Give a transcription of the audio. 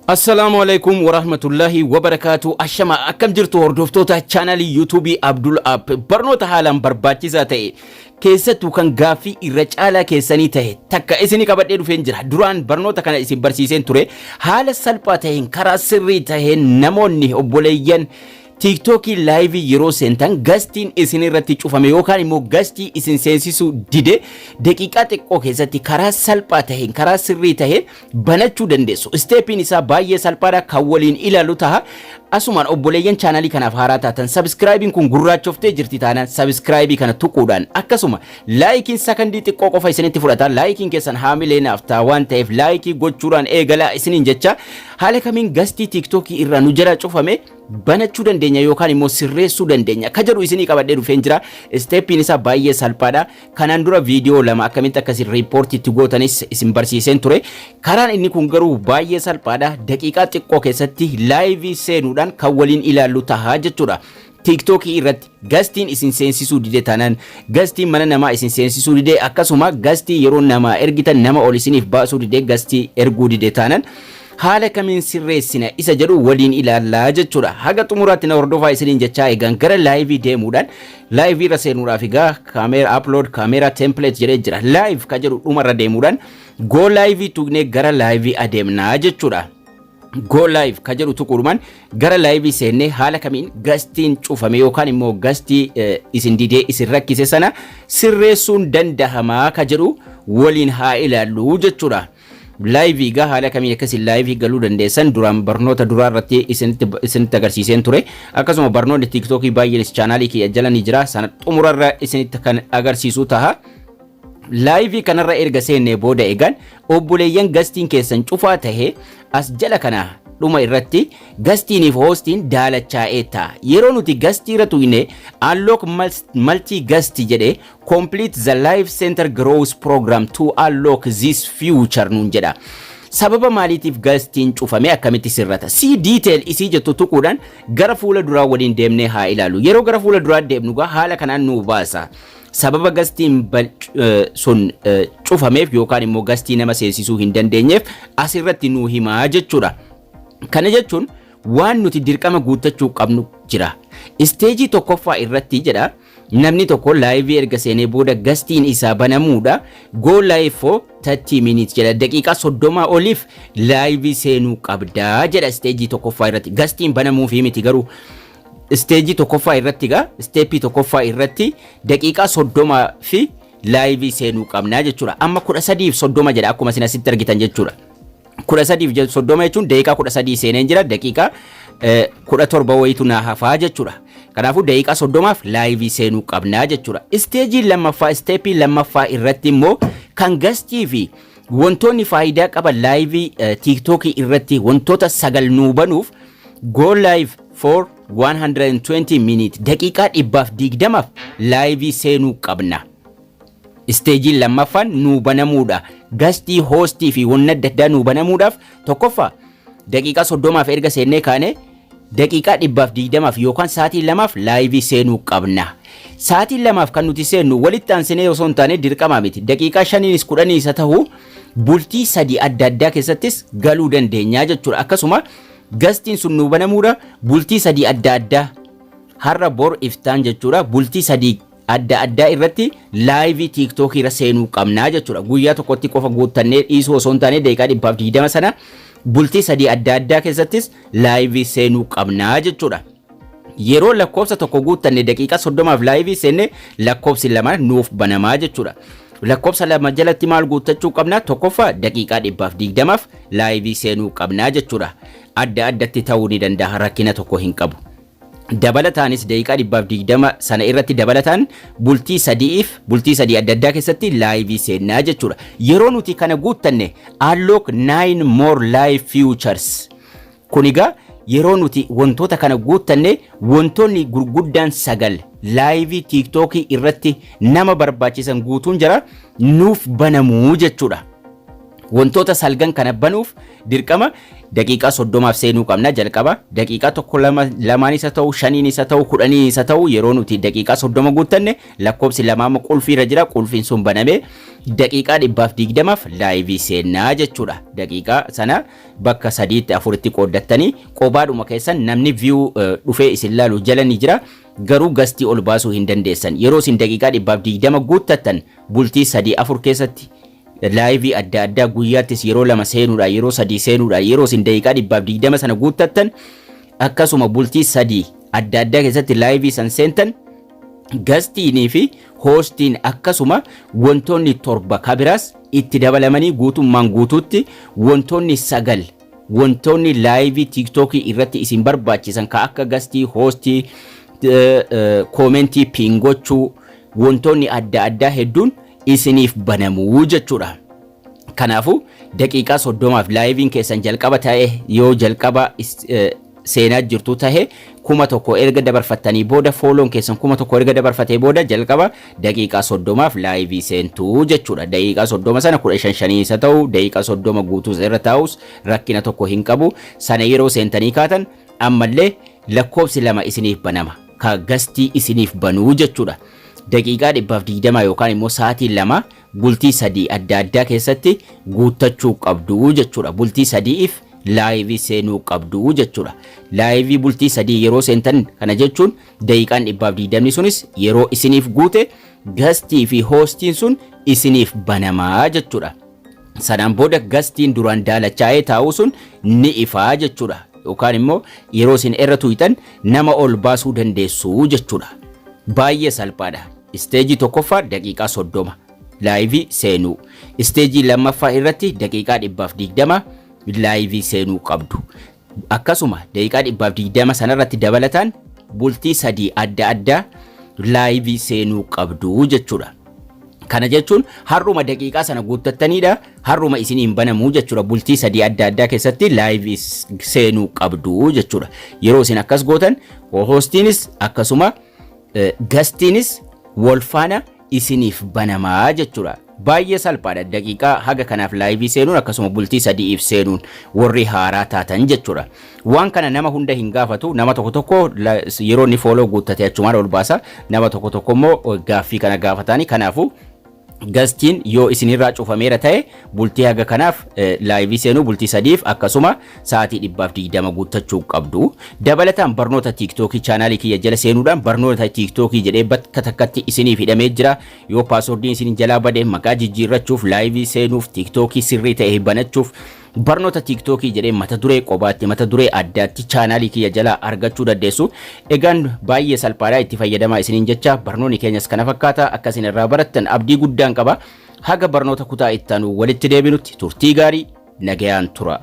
Assalaamu alaikum warahmatullahi wabarakaatu. Ashama, akkam jirtu hordoftoota chaanalii yuutuubii Abdul App? Barnoota haalaan barbaachisaa ta'e, keessattuu kan gaaffii irra caalaa keessanii ta'e takka isinii qabadhee dhufeen jira. Duraan barnoota kana isin barsiiseen ture. Haala salphaa ta'een, karaa sirrii ta'een, namoonni obboleeyyan tiiktookii live yeroo seentan guestiin isin irratti cufame yookaan immoo guestii isin seensisuu dide, daqiiqaa xiqqoo keessatti karaa salphaa ta'een, karaa sirrii ta'een banachuu dandeessu. Stepiin isaa baay'ee salphaadha, kan waliin ilaalu ta'a. Asumaan obboleeyyan chaanalii kanaaf haaraa taatan, subscribeiin kun gurraachoftee jirti taanaan subscribe kana tuquudhaan, akkasuma likeiin sakandii xiqqoo qofa isinitti fudhata. Likeiin keessan haamilee naaf ta'a waan ta'eef like gochuudhaan eegalaa isiniin jecha. Haala kamiin guestii tiiktookii irraa nu jala cufame banachuu dandeenya yookaan immoo sirreessuu dandeenya ka jedhu isinii qabadhee dhufeen jira. Stepiin isaa baay'ee salphaadha. Kanaan dura viidiyoo lama akkamitti akkasiin report itti gootanis isin barsiiseen ture. Karaan inni kun garuu baay'ee salphaadha. Daqiiqaa xiqqoo keessatti live seenuudhaan kan waliin ilaallu tahaa jechuudha. Tiiktookii irratti guestiin isin seensisuu dide taanaan, guestiin mana namaa isin seensisuu dide, akkasuma guestii yeroo namaa ergitan nama ol isiniif baasuu dide, guestii erguu dide taanaan, haala kamiin sirreessina isa jedhu waliin ilaallaa jechuudha. Haga xumuraatti na hordofaa isiniin jechaa, egaan gara live deemuudhaan, live irra seenuudhaaf egaa kaameera upload, camera template jedhee jira. Live ka jedhu dhumarra deemuudhaan go live tuqnee gara live adeemnaa jechuudha. Go live ka jedhu tuquudhumaan gara live seennee haala kamiin guestiin cufame yookaan immoo guestii isin didee isin rakkise sana sirreessuun dandahamaa ka jedhu waliin haa ilaallu jechuudha. Live gaa haala kamiin akkasiin live galuu dandeessan duraan barnoota duraa irratti isinitti agarsiiseen ture. Akkasuma barnoonni tiiktookii baay'eenis chaanaalii kiyya jala ni jira. Sana xumurarra isinitti kan agarsiisu ta'a. Live kanarra erga seennee booda egaan, obboleeyyan guestiin keessan cufaa tahe, as jala kana dhuma irratti guestiiniif hostiin daalachaa'ee ta'a. Yeroo nuti guestii irra tuqne, "Unlock multi guest" jedhe, "Complete the Live Center Growth Program to unlock this feature" nuun jedha. Sababa maaliitiif guestiin cufame, akkamitti sirrata? See detail isii jettu tuquudhaan gara fuula duraa waliin deemnee haa ilaalu. Yeroo gara fuula duraa deemnu gaa haala kanaan nuu baasa. Sababa guestiin sun cufameef yookaan immoo guestii nama seensisuu hin dandeenyeef asirratti nuu himaa jechuudha. Kana jechuun waan nuti dirqama guuttachuu qabnu jira. Stage tokkoffaa irratti jedha, namni tokko live erga seenee booda guestiin isaa banamuudha. "Go live for 30 minutes" jedha, daqiiqaa 30 oliif live seenuu qabdaa jedha stage tokkoffaa irratti. Guestiin banamuufi miti garuu, stage tokkoffaa irratti gaa, step tokkoffaa irratti daqiiqaa 30 fi live seenuu qabnaa jechuudha. Amma 13:30 jedha akkuma isin asitti argitan jechuudha. 13:30 jechuun daqiiqaa 13 seeneen jira, daqiiqaa 17 wayitu naa hafaa jechuudha. Kanaafuu daqiiqaa 30f live seenuu qabnaa jechuudha. Stage lammaffaa, step lammaffaa irratti immoo kan guestii fi wantoonni faayidaa qaban live tiiktookii irratti wantoota sagal nuu banuuf "Go live for 120 minutes", daqiiqaa 120f live seenuu qabna. Stageiin lammaffaan nuu banamuudha. Guestii, hostii fi wanna adda addaa nuu banamuudhaaf tokkoffaa daqiiqaa 30f erga seennee kaane, daqiiqaa 120f yookaan sa'aatii 2f live seenuu qabna. Sa'aatii 2f kan nuti seennu walitti aansinee osoo hin taane dirqamaa miti. Daqiiqaa 5nis 10s haa ta'u, bultii 3 adda addaa keessattis galuu dandeenya jechuudha. Akkasuma guestiin sun nuu banamuudha bultii 3 adda addaa, har'a, bor, iftaan jechuudha. Bultii 3 adda addaa irratti live tiiktookii irra seenuu qabnaa jechuudha. Guyyaa tokkotti qofa guuttannee dhiisuu osoo hin taane, daqiiqaa 120 sana bultii 3 adda addaa keessattis live seenuu qabnaa jechuudha. Yeroo lakkoofsa tokko guuttanne, daqiiqaa 30f live seenne, lakkoofsi 2 nuuf banamaa jechuudha. Lakkoofsa 2 jalatti maal guuttachuu qabna? Tokkoffaa daqiiqaa 120f live seenuu qabnaa jechuudha. Adda addatti ta'uu ni danda'a, rakkina tokko hin qabu. Dabalataanis daqiiqaa 120 sana irratti dabalataan bultii 3f, bultii 3 adda addaa keessatti live seennaa jechuudha. Yeroo nuti kana guuttanne, "Unlock 9 more live features". Kun egaa yeroo nuti wantoota kana guuttanne, wantoonni gurguddaan sagal live tiiktookii irratti nama barbaachisan guutuun jira nuuf banamuu jechuudha. Wantoota salgan kana banuuf dirqama daqiiqaa 30f seenuu qabna. Jalqaba daqiiqaa tokko, lama, lamaan isa ta'u, shaniin isa ta'u, 10n isa ta'u, yeroo nuti daqiiqaa 30 guuttanne lakkoofsi lamaama qulfii irra jira. Qulfiin sun banamee daqiiqaa 120f live seennaa jechuudha. Daqiiqaa sana bakka sadiitti, afuritti qooddattanii qobaadhuma keessan namni view dhufee isin laalu jala ni jira. Garuu guest ol baasuu hin dandeessan. Yeroo isin daqiiqaa 120 guuttattan, bultii sadii afur keessatti live adda addaa guyyaattis yeroo lama seenuudha, yeroo sadii seenuudha, yeroo isin daqiiqaa 120 sana guuttattan, akkasuma bultii 3 adda addaa keessatti live san seentan, guestiinii fi hostiin akkasuma wantoonni torba kabiraas itti dabalamanii guutummaan guutuutti wantoonni sagal, wantoonni live TikTokii irratti isin barbaachisan ka akka guest, host, comment, pin gochuu, wantoonni adda addaa hedduun isiniif banamuu jechuudha. Kanaafuu daqiiqaa 30f liveiin keessan jalqaba ta'e, yoo jalqaba seenaa jirtu tahe, 1000 erga dabarfattanii booda, follown keessan 1000 erga dabarfatee booda, jalqaba daqiiqaa 30f live seentuu jechuudha. Daqiiqaa 30 sana 15 shanii isa ta'u, daqiiqaa 30 guutuus irra taa'us rakkina tokko hin qabu. Sana yeroo seentanii kaatan ammallee lakkoofsi lama isiniif banama. Ka guest isiniif banuu jechuudha. Daqiiqaa 120 yookaan immoo sa'aatii 2 bultii 3 adda addaa keessatti guuttachuu qabdu jechuudha. Bultii sadiif live seenuu qabdu jechuudha. Live bultii 3 yeroo seentan kana jechuun daqiiqaan 120 sunis yeroo isiniif guute guest fi hostiin sun isiniif banamaa jechuudha. Sanaan booda guestiin duraan daalachaa'ee taa'u sun ni ifaa jechuudha. Yookaan immoo yeroo isin irra tuqxan nama ol baasuu dandeessu jechuudha. Baay'ee salphaadha. Stage tokkoffaa daqiiqaa 30 live seenuu. Stage lammaffaa irratti daqiiqaa 120 live seenuu qabdu. Akkasuma daqiiqaa 120 sanarratti dabalataan bultii 3 adda addaa live seenuu qabdu jechuudha. Kana jechuun har'uma daqiiqaa sana guuttattaniidha, har'uma isiniin banamuu jechuudha. Bultii 3 adda addaa keessatti live seenuu qabdu jechuudha. Yeroo isin akkas gootan hostiinis akkasuma guestiinis wal faana isiniif banamaa jechuudha. Baay'ee salphaadha, daqiiqaa haga kanaaf live seenuun akkasuma bultii sadiif seenuun warri haaraa taatan jechuudha. Waan kana nama hunda hin gaafatu. Nama tokko tokko yeroo inni follow guuttate achumaan ol baasa, nama tokko tokko immoo gaaffii kana gaafatanii. Kanaafuu guestiin yoo isinirraa cufameera ta'e bultii haga kanaaf live seenuu bultii sadiif akkasuma sa'aatii 120 guuttachuu qabdu. Dabalataan barnoota TikTokii channelii kiyya jala seenuudhaan barnoota TikTokii jedhee bakka takkatti isiniif hidhamee jira. Yoo passwordiin isin jalaa bade, maqaa jijjiirrachuuf, live seenuuf, TikTokii sirrii ta'e banachuuf, barnoota TikTokii jedhee mata duree qobaatti, mata duree addaatti channelii kiyya jalaa argachuu dandeessu. Egaan baay'ee salphaadha, itti fayyadamaa isiniin jecha. Barnoonni keenyas kana fakkaata. Akkasin irraa barattan abdii guddaan qaba. Haga barnoota kutaa ittaanu walitti deebinutti turtii gaarii, nagayaan tura.